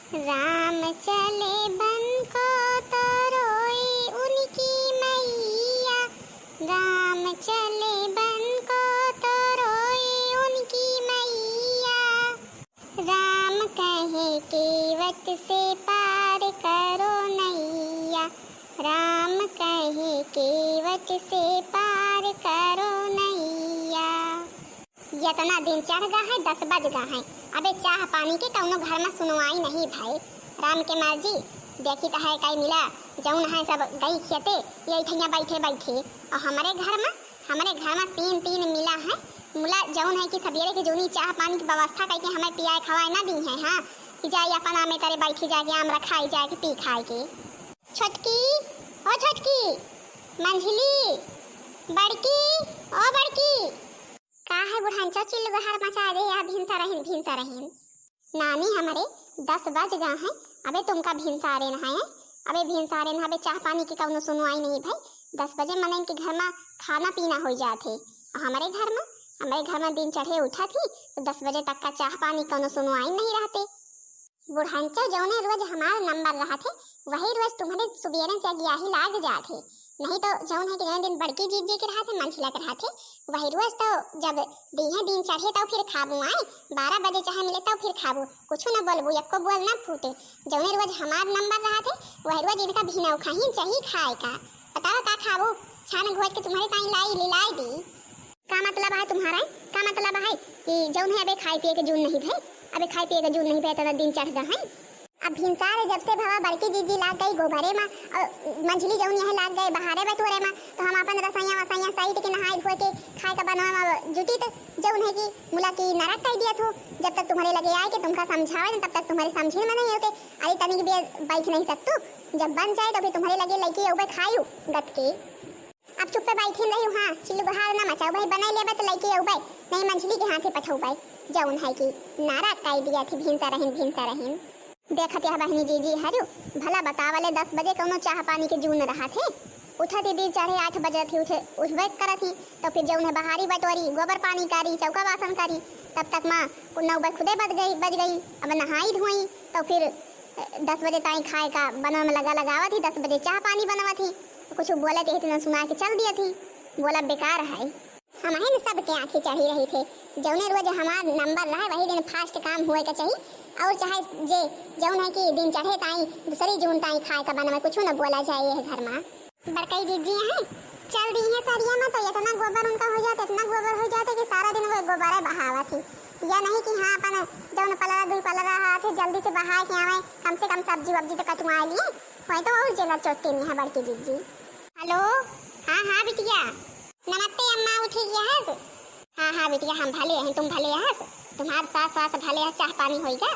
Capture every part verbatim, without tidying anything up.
राम चले वन को तो रोए उनकी मैया, राम चले वन को तो रोए उनकी मैया। राम कहे केवट से पार करो नैया, राम कहे केवट से पार करो नैया। यतना दिन चढ़ गा है, दस बज गा है, अबे चाह पानी के कउनो घर मा सुनवाई नहीं भई। राम के मर्जी, देखी त है कई मिला, जउन है सब गई खेते, यही ठइया बैठे बैठे। और हमरे घर मा, हमरे घर मा तीन तीन मिला है, मुला जउन है कि सबेरे के जउनी चाह पानी की व्यवस्था कइके हमें पियाए खवाए ना दी है, हाँ, कि जाई अपन आमे तरे बैठी जाके आम रखाई जाके पी खाए के। छोटकी, ओ छोटकी, मंझली, बड़की, ओ बड़की। का है बुढ़ान चाची, चिल्लगोहार मचा दे या भिनसा रहिन, भिनसा रहिन। नानी हमरे दस बज गा है, अबे तुमका भिनसारे नहाए, अबे भिनसारे नहा, अबे चाह पानी के कउनो सुनवाई नहीं भई। दस बजे मनइन के घर मा खाना पीना होइ जात है, और हमरे घर मा, हमरे घर मा दिन चढ़े उठत ही तो दस बजे तक का चाह पानी कउनो सुनवाई नहीं रहते। बुढ़ान चाची, जउने रोज हमार नंबर रहत है, वही रोज तुम्हरे सुबेरे से अगियाही लाग जात है। नहीं तो जउन है कि जउने दिन बड़की जीजी के रहत है, मंझिला के रहत है, वही रोज तो जब दिहे दिन चढ़े तउ फिर खाबू आए, बारह बजे चाहे मिले तउ फिर खाबू, कुछु न बोलबू, एको बोल न फूटे। जउने रोज हमार नंबर रहत है, वही रोज इनका भिनौखा ही चाही खाए का। बताओ का खाबू, छान घोट के तुम्हरे ताई लाई, लिलाई दी। का मतलब है तुम्हरा? का मतलब है कि जउन है अबे खाए पिए के जून नहीं भई, अबे खाए पिए के जून नहीं भई, इतना दिन चढ़ गा है। अब भिनसार जब से भवा बड़की जीजी लाग गई गोबरे मा, और मंझली जउन यह लाग गए बहारे बटोरे मा, तो हम अपन रसोइया वसोइया साइड के नहाए धोए के खाए का बनवा मा जुटी, तो जउन है कि मुला की नरक कइ दिया थू। जब तक तुम्हरे लगे आए के तुमका समझावे न, तब तक तुम्हरे समझे में नहीं होते। अरे तनिक भी बैठ नहीं सकतू, जब बन जाए तो फिर तुम्हरे लगे लइके अउबे खायू गत के। अब चुप्पे बैठिन रहिउ, हाँ, चिल्लगोहार ना मचाउ भई, बनाई लेबे तो लइके अउबे, नहीं मंझली के हाथे पठउबे, जउन है कि नारा कइ दिया थी भिनसा रहिन, भिनसा रहिन। देखत यह बहिनी जीजी हरु, भला बतावले दस बजे कउनो चाह पानी के जून रहत है, उठत ही दिन चढ़े आठ बजे थी उठे, उठबे करत ही, तो फिर जउन है बहारी बटोरी, गोबर पानी करी, चौका बासन करी, तब तक मा नौ बज खुदे बज गई, बज गई। अब नहाई धोई, तो फिर दस बजे ताई खाए का बनवा में लगा लगावत ही, दस बजे चाह पानी बनवत ही। कुछ बोलत ही तो न सुना के चल दियत ही। बोला बेकार है। हमहिन सबके आँखी चढ़ी रही थे, जउने रोज हमार नंबर रहे वही दिन फास्ट काम हुए के चाही। और चाहे जे जउन है कि दिन चढ़े ताई दूसरी जून ताई खाए का बनवा, कुछ न बोला जाए यह घर मा। बड़कई जीजी हैं, चल दी हैं सरिया में तो इतना गोबर उनका हो जात, इतना गोबर हो जात कि सारा दिन वो गोबरे बहावत ही। या नहीं कि हाँ, अपन जउन पलरा दुई पलरा हाथ है, जल्दी से बहा के आवे, कम से कम सब्जी वब्जी तो कटवा लिए, वही तो और जेलर चोटी नहीं है बड़की जीजी। हेलो, हाँ, हाँ बिटिया, नमस्ते अम्मा, उठी गया है? हाँ, हाँ बिटिया, हम भले हैं, तुम भले हस, तुम्हार सास वास भले है, चाह पानी होइगा?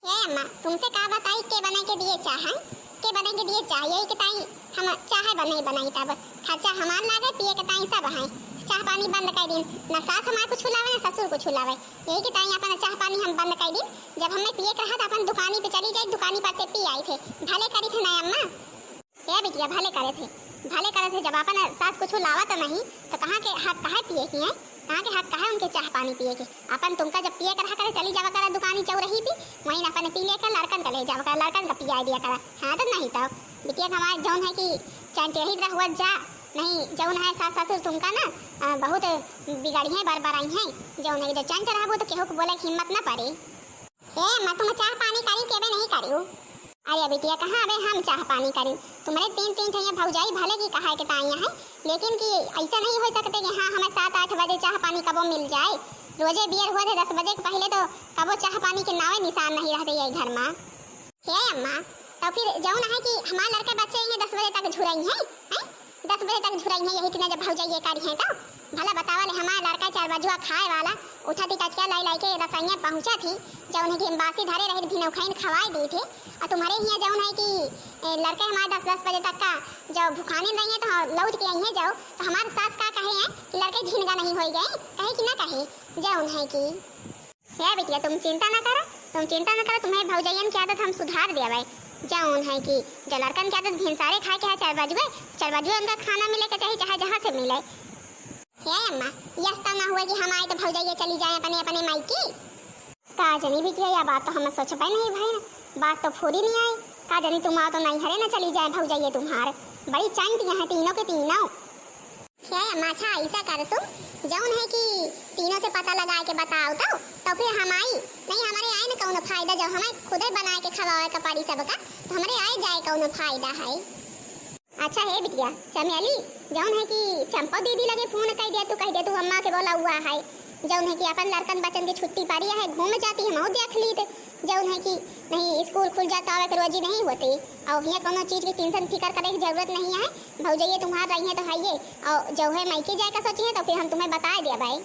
ए अम्मा, तुमसे का बताई, के बनाई के दिए चाह, हैं? के बनाई के दिए चाह, यही के ताई हम चाह बनाई बनाई तब खर्चा हमार लागे, पिए के ताई सब हैं। चाह पानी बंद कर दिन, न सास हमार कुछ लावे, न ससुर कुछ लावे, यही के ताई अपन चाह पानी हम बंद कर दिन। जब हमें पिए के रहा तो अपन दुकानी पे चली जाई, दुकानी पर से पी आई थे, भले करी थे ना अम्मा। ए बिटिया, भले करे थे, भले करे थे। जब अपन सास कुछ लावत नहीं, तो कहाँ के हक कहे पिए की है? कहाँ के हक कहे उनके चाह पानी पिए के? अपन तुमका जब पिए के रहा करे, चली जावा करा दुकानी चौरही पे, वहीं अपन पी लेकर लड़कन का ले जावा करा, लड़कन का पिया दिया करा। हाँ तो नहीं तो बिटिया, हमारे जौन है कि चैन के रहित रहुआ जा, नहीं जौन है सास ससुर तुमका ना, अ, बहुत बिगड़ी हैं, बरबराई हैं। जौन है कि जब चैन के रहबो तो केहू को बोले की हिम्मत ना पड़े। ए अम्मा, तुम चाह पानी करी के बे नहीं करियो? अरे बिटिया, कहाँ बे हम चाह पानी करी? तुम्हरे तीन तीन ठइया भौजाई भले की कहा के ताइया है, लेकिन कि ऐसा नहीं हो सकते कि हाँ, हमें सात आठ बजे चाह पानी कबो मिल जाए। रोजे बियर हुआ थे दस बजे के पहले तो कबो चाह पानी के नावे निशान नहीं रहते ये घर मा। हे अम्मा, तो फिर जौन है कि हमार लड़के बच्चे हैं दस बजे तक झुरई हैं, हैं? दस बजे तक झुरई हैं, यही के ना जब भौजाई ये करी हैं तो? भला बतावा ले, हमार लड़का चार बजुआ खाए वाला, उठा थी कचका लाई लाई के रसोइया पहुँचा थी, जौन है कि हम बासी धरे रहे, भिनौखाइन खवाए दी थे। और तुम्हरे हियाँ जौन है कि, ए, लड़के हमारे दस दस बजे तक का जो भुखाने रही हैं तो हाँ, लौट के आई हैं जाओ, तो हमार सास का कहे हैं कि लड़के झिनगा नहीं होई गए, कहे कि ना कहे, जौन है कि हे बिटिया, तुम चिंता ना करो, तुम चिंता ना करो, तुम्हें भौजैयन की आदत हम सुधार देबै। जौन है कि जो लड़कन की आदत भिनसारे खाए के है चार बजुए, चार बजुए उनका खाना मिले के चाही, चाहे जहाँ से मिले। हे अम्मा, यस्ता ना हुए कि हम आए तो भौजैया चली जाए अपने, अपने मायके। का जनी बिटिया, यह बात तो हम सोचबे नहीं भई ना। बात तो फुरी नहीं आई, का जानी तुम आओ तो नैहरे न चली जाए भौजइये तुम्हार। बड़ी चंट यहाँ तीनों के तीनों। हे अम्मा, अच्छा ऐसा कर तुम, जौन है कि तीनों से पता लगा के बताओ तो, तो फिर हम आई। नहीं, हमरे आए न कौनो फायदा, जब हमें खुदे बनाए के खवावे के पड़ी सबका, तो हमरे आए जाए कौनो फायदा है। अच्छा हे बिटिया चमेली, जौन है कि चंपा दीदी लगे फोन कइ दे तू, कहि दे तू अम्मा के बोला हुआ है, जौन है कि अपन लड़कन बच्चन के छुट्टी पड़ी है, घूम जाती, हमहू देख लीत, जौन है कि नहीं स्कूल खुल जात तो आवे के रोजी नहीं होती, और हियाँ कौनो चीज की टेंशन फिकर करे की जरूरत नहीं है। भौजइये तुम्हार रही है तो है ये, और जो है मायके जाए का सोची है तो फिर हम तुम्हें बताए दिया भाई।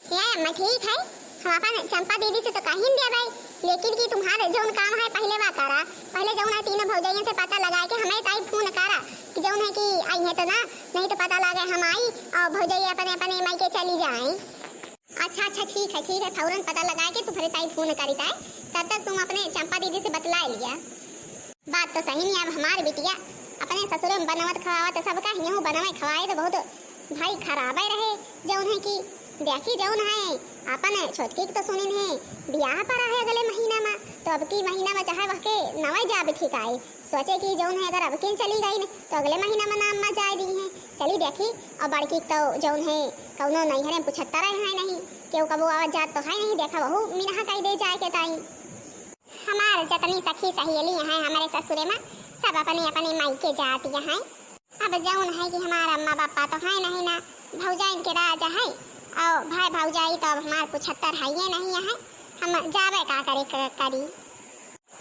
हे अम्मा, ठीक है, हम अपन चंपा दीदी से तो कहिन दिया भाई, लेकिन कि तुम्हारे जौन काम है पहले वा करा, पहले जौन है तीनों भौजइयन से पता लगा के हमें ताई फोन करा कि जौन है कि आई है तो ना, नहीं तो पता लगे हम आई और भौजइये अपने अपने मायके चली जाए। अच्छा अच्छा, ठीक है, ठीक है, फौरन पता लगा के तुम्हारे ताई फोन करी ताई, तब तक तुम अपने चंपा दीदी से बतला लिया। बात तो सही नहीं, अब हमार बिटिया अपने ससुरे में बनावत खवावत सबका हियहू बनावे खवाए तो बहुत भाई खराबे रहे, जौन है कि देखी जौन है अपन छोटकी के तो सुनिन है बियाह पड़ा है अगले महीना में, तो अब की महीना में चाहे वह के नवे जाब ठीक आए, सोचे कि जौन है अगर अब की चली गई न तो अगले महीना में नाम में जाए दी है। चली देखी, और बड़की तो जौन है कौनो नैहरे में पूछता रहे है नहीं, केहू कबो आवत जात तो है नहीं, देखा वहू मिनहा कई दे जाए के ताई। हमार जतनी सखी सहेली हैं हमारे ससुरे में, सब अपने अपने मायके जात हैं। अब जौन है कि हमार अम्मा बापा तो है नहीं ना, भौजाइन के राज है, और भाई भौजाई तो अब हमार पुछत्तर है ये नहीं है, हम जावे का करे क-, करी।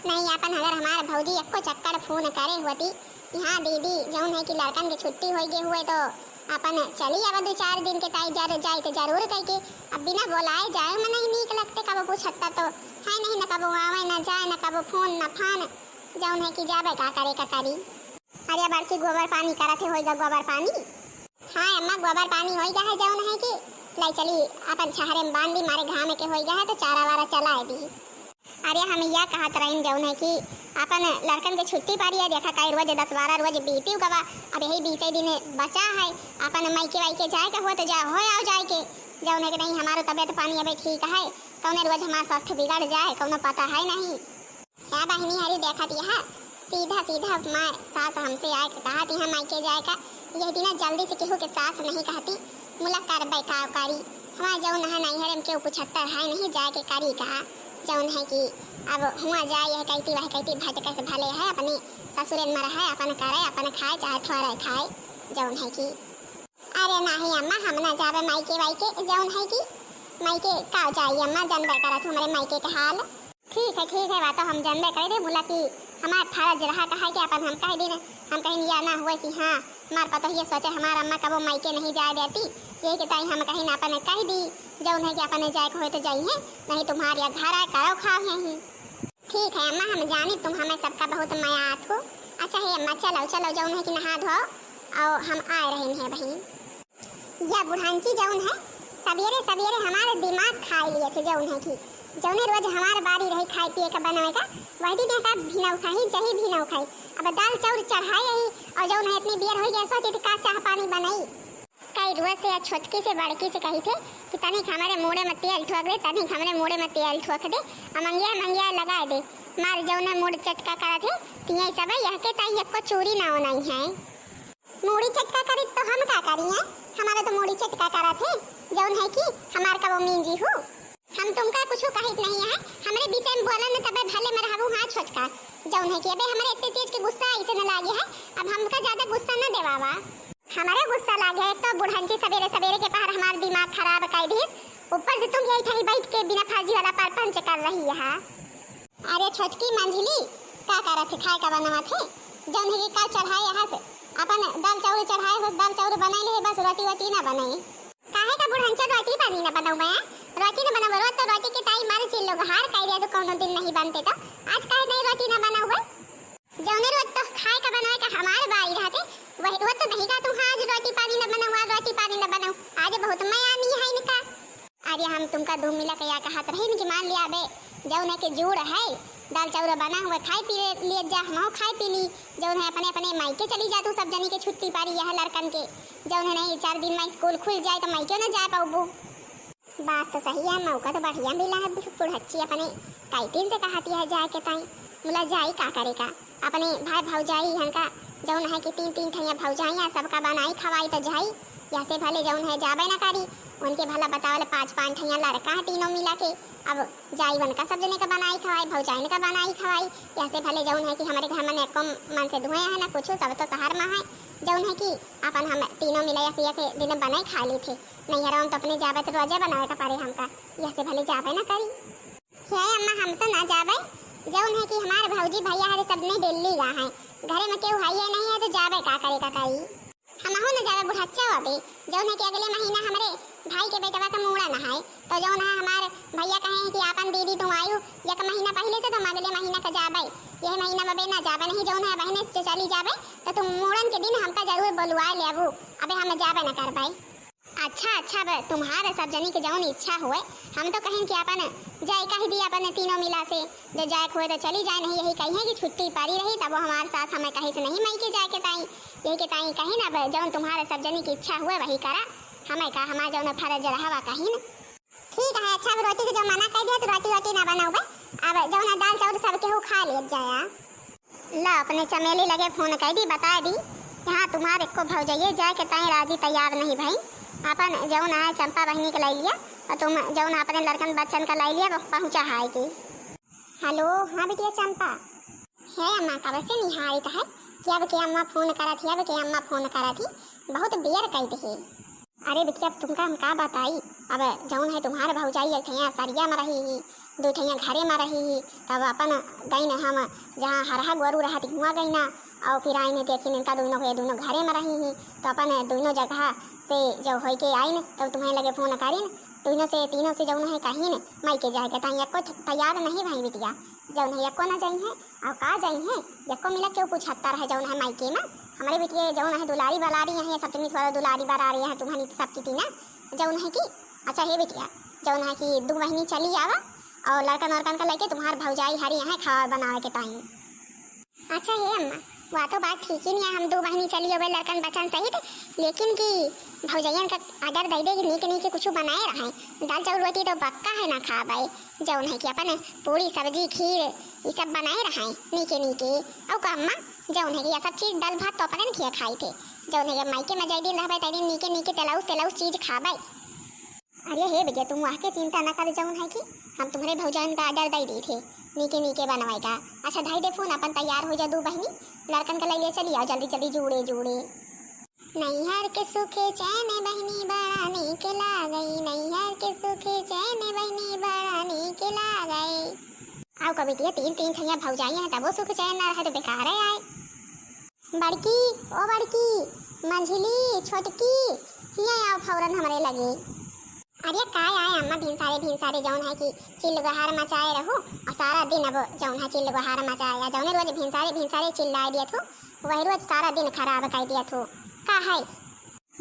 नहीं अपन अगर हमार भौजी एको चक्कर फोन करे होती, यहाँ दीदी जौन है कि लड़कन के छुट्टी होई गई हुए तो अपन चली अब दो चार दिन के ताई जर जाए तो जरूर कह के, अब बिना बोलाए जाए में नहीं नीक लगते, कबो पुछत्तर तो है नहीं, न कबो आवे न जाए, न कबो फोन न फान, जौन है कि जाबे का करे का करी। अरे बड़की गोबर पानी करत है, होइगा गोबर पानी। हाँ अम्मा, गोबर पानी होइगा है, जौन है कि लाई चली अपन छहरे में बांध दी, मारे घाम के होइगा है तो चारा वारा चलाए दी। अरे हम यह कहत रहीन जौन है कि अपन लड़कन के छुट्टी पारी है, देखा कई रोज दस बारह रोज बीती गवा, अब यही बीसे दिन बचा है, अपन मायके वायके जाए के हुआ तो जा हो आओ जाए के, जौन है कि नहीं हमारो तबीयत पानी अबे ठीक है, कौने रोज हमार स्वास्थ्य बिगड़ जाए कौनो पता है नहीं। या बहिनी हरी देखत यह सीधा सीधा माँ सास हमसे आए के कहत यहाँ मायके जाए का, यह दिना जल्दी से केहू के सास नहीं कहती, मुला करबे का करी, हमार जौन है नैहरे में केहू पुछत्तर है नहीं जाए के करी का, जौन है कि अब हुआ जाए यह कहती वह कहती भटके से भले है अपनी ससुरे में रहे, अपन करे अपन खाए चाहे थोड़े खाए, जौन है कि अरे नाही अम्मा, हम ना जाबे मायके वायके, जौन है कि मायके का जाई अम्मा, जानबे करत हमरे मायके के हाल। ठीक है, ठीक है, वा तो हम जानबे करे दे, बोला कि हमार फर्ज रहा कहा कि अपन हम कह दी, हम कहीं या ना हुए कि हाँ, हमार पतोहिया सोचे हमार अम्मा कबो मायके नहीं जाए देती, यही के ताई हम कहीं अपन कह दी, जौन है कि अपने जाए के होए तो जाइए, नहीं तुम्हार या घर आए करो खाओ यहीं। ठीक है अम्मा, हम जानी तुम हमें सबका बहुत मया आत हो। अच्छा हे अम्मा, चलो चलो, जौन है कि नहा धो और हम आए रहे हैं बहिन। या बुढ़ांची जौन है, सबेरे सबेरे हमारे दिमाग खाए लिए थे, जौन है कि जौने रोज हमारे बारी रही खाए पिए का बनावे का, वही दिन का भिनौ खाई, जही भिनौ खाई। अब दाल चाउर चढ़ाए आई और जौन है इतनी बेर हो गया, सोचे थे का चाह पानी बनाई। कई रोज से या छोटकी से बड़की से कही थे कि तनिक हमरे मूड़े में तेल ठोक दे, तनिक हमरे मूड़े में तेल ठोक दे, अमंगिया मंगिया लगा दे। मार जौने मूड़ चटका करा थे, तिये सब यह के ताई एको चूरी ना होनाई है। मूड़ी चटका करी तो हम का करी है? हमारा तो मूड़ी चटका करा थे, जौन है कि हमार का वो मींजी हूँ। हम तुमका कुछ कहित नहीं है, हमरे विषय में बोलन न तबे भले में रहबू। हाँ छोटका, जौन है कि अबे हमरे इतने तेज के गुस्सा ऐसे न लागे है, अब हमका ज्यादा गुस्सा न देवावा। हमरे गुस्सा लागे है, एक तो बुढ़ंची सबेरे सबेरे के पहर हमार दिमाग खराब कर दीस, ऊपर से तुम यही ठही बैठ के बिना फर्जी वाला परपंच कर रही है। अरे छोटकी मंझली, का करत है? खाए का बनावत है? जौन है कि का चढ़ाए यहाँ से अपन दाल चाउर चढ़ाए हो, दाल चाउर बनाए ले, बस रोटी वोटी ना बनाए। काहे का बुढ़ंचा रोटी पानी ना बनाऊ मैं? रोटी ना बनाऊ, रोज तो रोटी के ताई मारे चिल्लो गहार कह दिया, तो कौनो दिन नहीं बनते तो आज काहे नहीं रोटी ना बनाऊ है? जौने रोज तो खाए का बनाए का हमारे बारी रहते, वही रोज तो नहीं का तू हाँ आज रोटी पानी ना बनाऊ, आज रोटी पानी ना बनाऊ, आज बहुत मया नहीं है इनका। अरे हम तुमका दू मिला के या कहत रही न कि मान लिया बे, जौन है के जोड़ है, दाल चाउर बना हुआ खाए पी ले, लिए जा, हमहू खाए पी ली, जौन है अपने अपने मायके चली जा तू, सब जनी के छुट्टी पारी यह लड़कन के, जौन है नहीं चार दिन में स्कूल खुल जाए तो मायके न जा पाऊबू। बात तो सही है, मौका तो बढ़िया मिला है, बुढ़-, बुढ़च्ची अपने कैतिन से कहती है जाए के ताई। मुला जाई का करे का? अपने भाई भौजाई हनका जौन है कि तीन तीन ठैया भौजाइयाँ, सबका बनाई खवाई त जाई। यहसे भले जौन है जाबे न करी, उनके भला बतावल पाँच पाँच ठैया लड़का है तीनों मिला के। अब जाई उनका सब जने का बनाई खवाई, भौजाइन का बनाई खवाई। यहसे भले जौन है कि हमरे घर में एको मन से धुए है ना कुछ, सब तो शहर में है। जौन है कि अपन हम तीनों मिला एक एक दिन बनाई खा ली थे। नैहरवा में तो अपने जाबे तो रोजे बनावे का पड़े हमका, यहसे भले जाबे न करी। हे अम्मा, हम तो ना जाबे, जौन है कि हमार भौजी भैया हरे सब नहीं दिल्ली गा हैं, घरे में केहू हइये नहीं है तो जाबे का करे का करी। हमहू न जाबे बुढ़च्चा अबे, जौन है कि अगले महीना हमरे भाई के बेटवा का मूड़न है, तो जौन है हमार भैया कहे हैं कि आपन दीदी तुम आयु एक महीना पहले से, तुम अगले महीना का जाबे, यह महीना में बे ना जाबे नहीं, जौन है बहने से चली जाबे, तो तुम मूड़न के दिन हमका जरूर बुलवा लेबू, अबे हम जाबे न करबे। अच्छा, अच्छा, अब तुम्हारे सब जनी के जौन इच्छा होए, हम तो कहिन कि अपन जाए कह दी अपन तीनों मिला से, जो जाए के होए तो चली जाए, नहीं यही कही है कि छुट्टी पड़ी रही, तब वो हमारे साथ हमें कहीं से नहीं मई के जाए के ताई, यही के ताई कहिन, अब जौन तुम्हारे सब जनी की इच्छा हुए वही करा, हमें का हमार जौन फर्ज रहवा कहिन। ठीक है, अच्छा, अब रोटी के जो मना कर दिया तो रोटी वोटी ना बनाऊबे, अब जौन है दाल चाउर सब केहू खा ले जाया। ला, अपने चमेली लगे फोन कर दी, बता दी कि हाँ, तुम्हार एको भौजइये जाए के ताई राजी तैयार नहीं भई। अपन जौन है चंपा बहिनी के लाई लिया और तुम जौन अपने लड़कन बच्चन का लाई लिया, पहुँचा है कि। हेलो, हाँ बिटिया चंपा। हे अम्मा, कब से निहारित है कि अब के अम्मा फोन करत ही, अब के अम्मा फोन करत ही, बहुत बेर कई दे। अरे बिटिया, अब तुमका हम का बताई, अब जौन है तुम्हार भौजाई एक ठैया सरिया में रही ही, दू ठैया घरे में रही ही, तब अपन गईन हम जहाँ हरहा गोरू रहत हुआ गईना, और फिर आईने देखिन इनका दोनों के दोनों घरे में रही ही, तो अपन दोनों जगह से जो होई के आईन तब तुम्हें लगे फोन करिन, दोनों से तीनों से जौन है कहिन माई के जाए के ताई एको तैयार नहीं भई बिटिया, जौन है एको ना जाई है। और का जाई है, यक्को मिला क्यों पूछता रहे जौन है मायके में। हमरे बिटिया जौन है दुलारी बलारी है, सप्तमी थोड़ा दुलारी बलारी है तुम्हारी सबकी तीना जौन है कि। अच्छा हे बिटिया, जौन है कि दू बहिनी चली आवा और लड़कन वड़कन का लेके तुम्हार भौजाई हरी है खावा बनावे के ताई। अच्छा हे अम्मा, वह तो बात ठीक ही नहीं है, हम दू बहिनी चली आवे लड़कन बच्चन सहित, लेकिन कि भौजैयन का order दे दे कि नीक नीक कुछ बनाए रहे, दाल चाउर रोटी तो पक्का है ना खाबे। जौन है कि अपन पूरी सब्जी खीर ई सब बनाए रहाई नीके नीके। औ का अम्मा, जौन है कि यह सब चीज दाल भात तो अपने न खिया खाई थे। जौन है कि मायके में जय दिन रहबे तय दिन नीके नीके तेलौस तेलौस चीज खाबे। अरे हे बिटिया, तुम वह के चिंता न कर, जौन है कि हम तुम्हरे भौजाइन का order दे दी थे नीके नीके बनवाए का। अच्छा धाई दे फोन, अपन तैयार हो जा दू बहिनी, लड़कन के ले ले चली आओ जल्दी जल्दी जूड़े जूड़े। नैहर के सुखे चैन बहिनी बड़ा नीक लागई, नैहर के सुखे चैन बहिनी बड़ा नीक लागई। आओ कवितिया, तीन तीन ठैया भौजाई हैं, तबो सुख चैन ना रहे तो बेकार है आए। बड़की, ओ बड़की, मंझली, छोटकी, हियाँ आओ फौरन हमरे लगे। अरे का आए अम्मा, भिनसारे भिनसारे जौन है कि चिल्ल गोहार मचाए रहू, और सारा दिन अब जौन है चिल्ल गोहार मचाए, या जौने रोज भिनसारे भिनसारे चिल्लाए दिया थू, वही रोज सारा दिन खराब कर दिया थू। का है?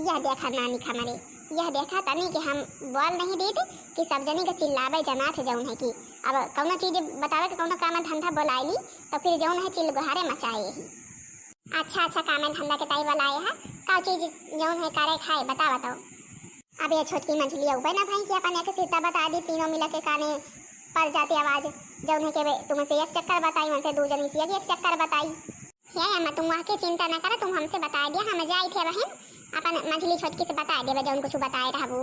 यह देखा नानी खमरे, यह देखा तनी कि हम बोल नहीं देते कि सब जनी के चिल्लावे जनात जौन है कि अब कौनो चीज बतावे के कौनो काम धंधा बोलाइली तो फिर जौन है चिल्ल गोहारे मचाए ही। अच्छा अच्छा, कामे धंधा के ताई बोलाए है, का चीज जौन है करे खाए बतावा तो। अब ये छोटकी मंझली अउबे ना भई कि अपन एक सीता बता दी, तीनों मिला के काने पर जाती आवाज, जौन है के बे तुमसे एक चक्कर बताई, उनसे दू जनी से एक चक्कर बताई। हे अम्मा, तुम वह के चिंता ना करा, तुम हमसे बता दिया, हम जाई थे बहन, अपन मंझली छोटकी से बता देबे जौन कुछ बताए रहबू।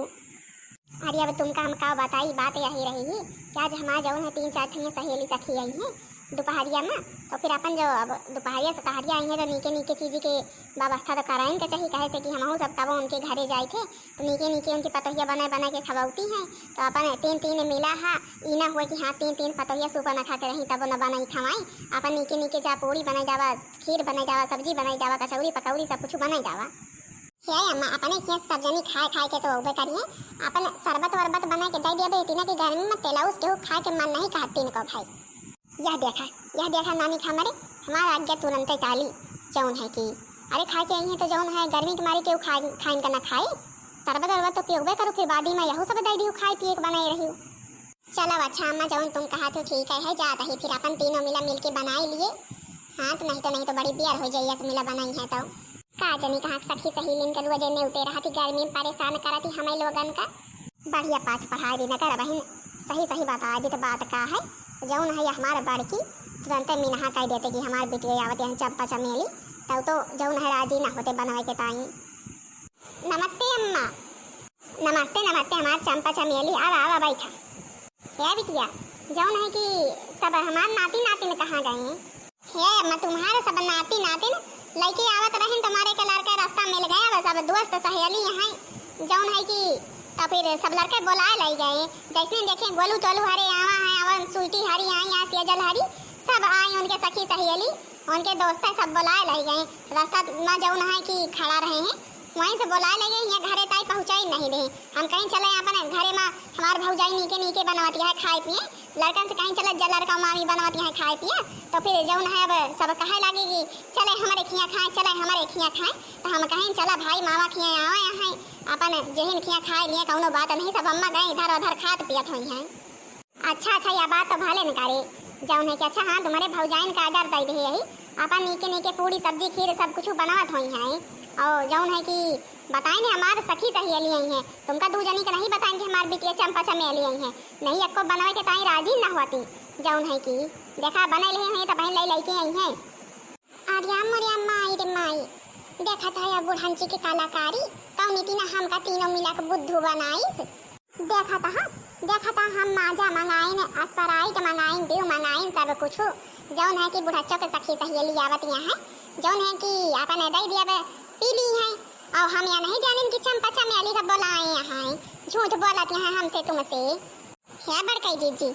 अरे अब तुमका हम का बताई, बात यही रही ही कि आज हमार जौन है तीन चार ठे सहेली सखी आई हैं दोपहरिया में, तो फिर अपन जो अब दोपहरिया से कहरिया आई हैं तो नीके नीके चीज के व्यवस्था तो कराइन के चाहिए, कहे से कि हमहू सब तबो उनके घरे जाए थे तो नीके नीके उनकी पतोहिया बनाए बनाए के खवौती हैं, तो अपन तीन तीन मिला हा, ई ना हुए कि हाँ तीन तीन पतोहिया सूपा ना खा के रही तबो न बनाई खवाई, अपन नीके नीके जा पूड़ी बनाई जावा, खीर बनाई जावा, सब्जी बनाई जावा, कचौरी पकौड़ी सब कुछ बनाई जावा। हे अम्मा, अपने के सब जनी खाए खाए के तो होबे करिए, अपन शरबत वरबत बना के दे दिया बे, इतना की गर्मी में तेलौस केहू खाए के मन नहीं कहत तीन को भाई। यह देखा, यह देखा नानी खा मरे, हमारा आज्ञा तुरंते टाली, जौन है कि अरे खाए के आई है तो जौन है गर्मी के मारे केहू खाए, खाइन का ना खाए, शरबत वरबत तो पियोबे करो, फिर बादी में यहू सब दे दियो खाए पिए के बनाए रहियो। चलो अच्छा अम्मा, जौन तुम कहा थो ठीक है, है जात ही, फिर अपन तीनों मिला मिल के बनाए लिए। हाँ, तो नहीं तो, नहीं तो बड़ी बियर हो जाइए, तो मिला बनाई है तो। का जनी कहाँ सखी सहेलिन के रोजे नेवते रहती, गर्मी में परेशान करती हमें लोगन का। बढ़िया पाठ पढ़ाए दी न कर बहिन, सही सही बता दी तो बात का है। जौन है ये हमारे बड़की, तुरंते मिनहा कह देते कि हमार बिटिया आवत यहाँ चंपा चमेली, तब तो जौन है राजी ना होते बनवे के ताई। नमस्ते अम्मा। नमस्ते, नमस्ते हमार चंपा चमेली, आवा, आवा, बैठा। हे बिटिया, जौन है कि सब हमार नाती नातिन कहाँ गए? हे अम्मा, तुम्हारे सब नाती नातिन लइके आवत रहिन, तुम्हारे के लड़के रास्ता मिल गए, अब सब दोस्त सहेली हैं, जौन है कि तो फिर सब लड़के बोलाए लाई गए। जैसने देखे गोलू टोलू हरे आवा है, अवन स्वीटी हरी आई, या सेजल हरी, सब आई, उनके सखी सहेली, उनके दोस्त सब बोलाए लाई गए। रास्ता में जौन है कि खड़ा रहे हैं, वहीं से बोलाए ले गए, यहाँ घरे ताई पहुँचाई नहीं दे। हम कहीं चले अपन घरे में, हमार भौजाई नीके नीके बनवती है खाए पिए, लड़कन से कहीं चले जा लड़का मामी बनवती है खाए पिए, तो फिर जौन है अब सब कहे लागे कि चले हमारे खिया खाए, चले हमारे खिया खाए। तो हम कहीं चला भाई मामा खिया आवे हैं, अपन जेहिन खिया खाए लिए कौनो बात नहीं, सब अम्मा गए इधर उधर खात पियत हुई हैं। अच्छा, अच्छा, यह बात तो भले न करे, जौन है कि अच्छा, हाँ, तुम्हारे भौजाइन का order दे दे यही, अपन नीके नीके पूरी सब्जी खीर सब कुछ बनावत होई हैं। और जौन है कि बताइन हमार सखी सहेली आई हैं, तुमका दू जनी के नहीं बताइन कि हमार बिटिया चंपा चमेली आई हैं, नहीं एको बनवे के ताई राजी न होती। जौन है कि देखा बने ले हैं तो बहन लई लई के आई हैं। अरे मोरे माई रे माई, देखत है या बुढ़ंची के कलाकारी, कौनी तीना हमका तीनों मिला के बुद्धू बनाइस। देखत हा, देखत हा, हम माजा मंगाइन, Sprite मंगाइन, Dew मंगाइन, सब कुछ। जौन है कि बुढ़च्चो के सखी सहेली आवत यहाँ है, जौन है कि अपन दे दिया बे, पी ली है। और हम या नहीं जानिन कि चंपा चमेली का बोलाए यहाँ है, झूठ बोलत यहाँ हमसे तुमसे। हे बड़कई जीजी,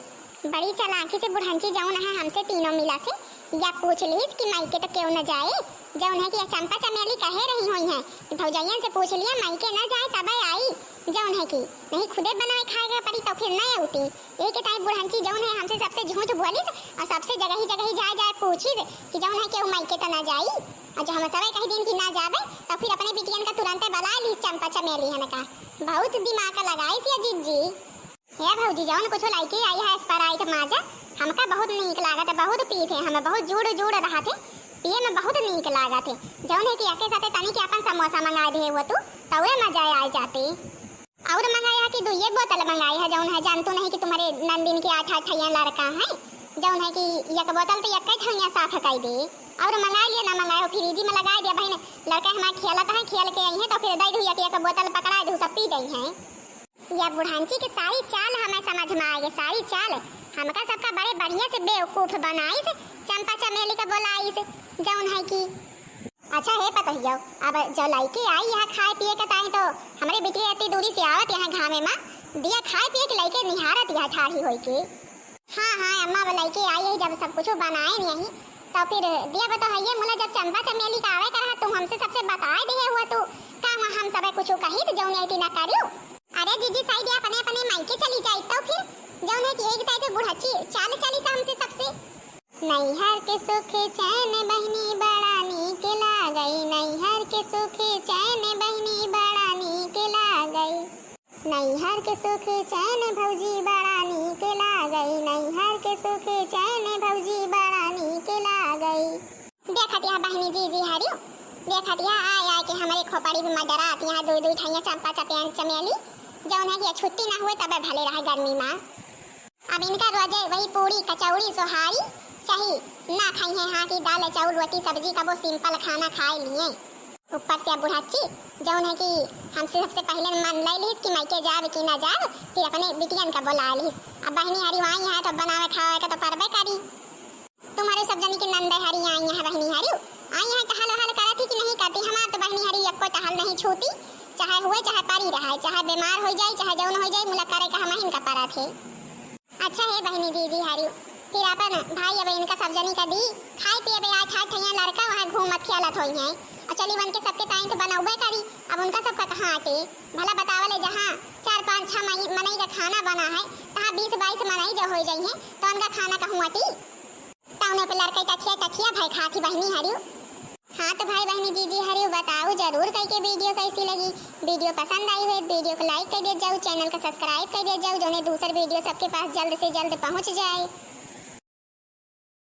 बड़ी चालाकी से बुढ़ंची जौन है हमसे तीनों मिला से या पूछ लीस कि मायके तो क्यों न जाए, जौन है कि या चंपा चमेली कहे रही हुई हैं कि भौजैयन से पूछ लिया मायके न जाए तबे आई, जौन है कि नहीं खुदे बनाए खाए के पड़ी तो फिर नहीं उठी। यही के ताई बुढ़ंची जौन है हमसे सबसे झूठ बोलिस और सबसे जगही जगही जाए जाए पूछिस कि जौन है कि उ मायके तो न जाई, और जो हम सबे कह दिन कि ना जाबे तो फिर अपने बिटियन का तुरंते बला ली चंपा चमेली हन का। बहुत दिमाग लगाइस या जीजी। हे भौजी, जौन कुछ लइके आई है Sprite माजा, हमका बहुत नीक लागत है, बहुत पीत है, हमें बहुत जुड़ जुड़ रहत है, पिए में बहुत नीक लागत है। जौन है कि एके साथे तनी के अपन समोसा मंगा दे हो तू, तौरे मजा आ जाते। और मंगाया है कि दुइये बोतल मंगाई है, जौन है जानतू नहीं कि तुम्हारे नंदिन के आठ आठ ठैया लड़का है, जौन है कि एक बोतल तो एक ठैया साफ कर दे। और मंगा लिया ना मंगाए हो, फ्रिज में लगा दिया बहन, लड़का हमारे खेलत है, खेल के आई है तो फिर दे दू एक, एक बोतल पकड़ा दू, सब पी गई हैं। या बुढ़ांची के सारी चाल हमें समझ में आए, सारी चाल। हमका सबका बड़े बढ़िया से बेवकूफ बनाइस, चंपा चमेली का बोलाइस, जौन है कि। अच्छा हे पतोहियो, अब जो लइके आई यहाँ खाए पिए के ताई तो हमरे बिटिया इतनी दूरी से आवत यहाँ घामे में, दिया खाए पिए के लइके निहारत यहाँ ठाढ़ी होई के। हाँ, हाँ, अम्मा, अब लइके आई है, जब सब कुछ बनाए नहीं, तो फिर दिया बता है ये मुला, जब चंपा चमेली का आवे का रहा, तुम हमसे सबसे बताए दिए हुआ तू, का हम सबे कुछ कही तो जौन ऐती ना करियो। अरे जीजी, सही दिया अपने, अपने मायके चली जाई, तो फिर जौन है कि एक ताई तो बुढ़ची चाल चली सा हमसे सबसे। नैहर के सुख चैन बहिनी बड़ा नीक लागई, नैहर के सुख चैन बहिनी बड़ा नीक लागई। नैहर के सुख चैन भौजी बड़ा नीक लागई, नैहर के सुख चैन भौजी बड़ा नीक लागई। देखत यह बहिनी जीजी हरियो, देखत यह आय आय के हमरे खोपड़ी पे मडरात यहाँ दुई दुई ठैया चंपा चपेन चमेली, जौन है कि छुट्टी ना हुए तबे भले रहे गर्मी में। अब इनका रोजे वही पूरी, कचौड़ी, सोहारी चाही, ना खाई है हाँ कि दाल, चाउर, रोटी, सब्जी, कबो simple खाना खाए लिए। ऊपर से अब बुढ़ाची, जौन है कि हमसे सबसे पहले मन ले लीस कि मायके जाब कि ना जाब, फिर अपने बिटियन का बोला लीस। अब बहनी हरी वहीं है तो बनावे खावे का तो परबे करी। तुम्हारे सब जनी के नंदे हरी आई है बहनी हरी, आई है टहल वहल करत ही कि नहीं करती? हमार तो बहनी हरी एको टहल नहीं छूटी, चाहे हुए चाहे परी रहे, चाहे बीमार हो जाए, चाहे जौन हो जाए, मुला करे का हमहिन का परत है। अच्छा हे बहिनी जीजी हरियो, फिर अपन भाई अब इनका सब जनी का दी, खाए पिए बे आठ आठ ठैया लड़का वहाँ घूमत खेलत होई हैं। और चली बन के सबके ताई तो बनौबे करी, अब उनका सबका कहाँ आटे? भला बतावले जहाँ चार पाँच छह मई-, मनई का खाना बना है, तहाँ बीस बाईस मनई जो हो जाई हैं, तो उनका खाना कहूँ आटी? तौने पे लड़के टठिया टठिया भय खाती बहिनी हरियो। हाँ तो भाई बहनी जीजी हरियो बताओ जरूर कई के video कैसी लगी। Video पसंद आई हुई video को like कर दिया जाओ, channel को subscribe कर दिया जाओ, जोने दूसर video सबके पास जल्द से जल्द पहुँच जाए।